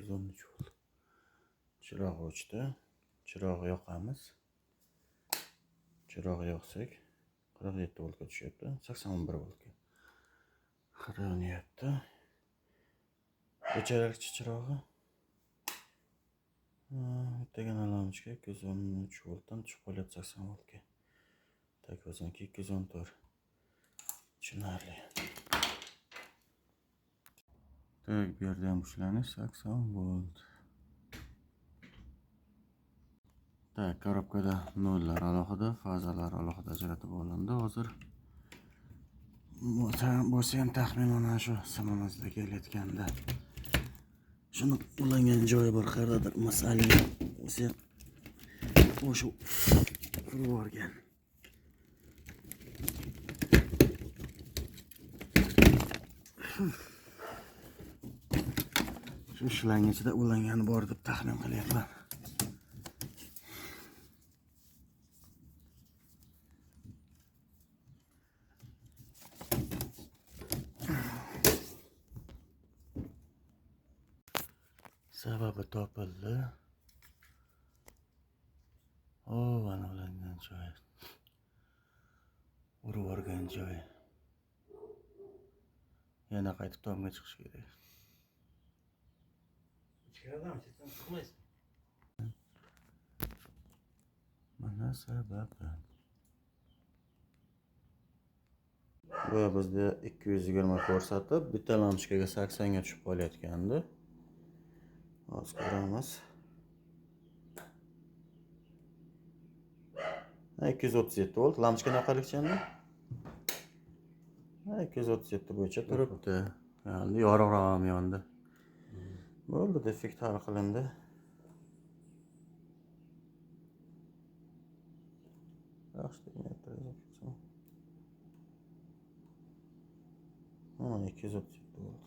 213 volt. Chiroq o'chdi. Chiroq yoqamiz. Chiroq yoqsak 47 voltga tushyapti. 81 voltga. Xira yonyapti. O'chirarchi chirog'i. Bittagina lampochka 213 voltdan tushib qolyapti 80 voltga. Tak, o'ziniki 214. Tushunarli. Tak, bu yerda ham ushlanish 80 volt. Tak, korobkada nollar alohida, fazalar alohida ajratib olindi. Hozir bo'lsa ham taxminan mana shu simimizda kelayotganda shuni ulangan joyi bor qayerdadir, masalan, o'sha o'sha urib yuborgan. Shu shlanga ichida ulangani bor deb taxmin qilyapman. Sababi topildi. O, mana ulangan joyi. Urib yuborgan joyi. Yana qaytib tomga chiqish kerak. Ichkaridan chetdan chiqmaysiz. Mana sababi. Bu bizda 220 ko'rsatib, bitta lampochkaga 80 ga tushib qolayotgandi. Hozir ko'ramiz. 237 volt. Lampochka naqalikcha endi? 237 bo'yicha turibdi. Endi yorug'roq ham yondi. Bo'ldi, defekt hal qilindi. Yaxshi tegmayapti. Mana 237 volt.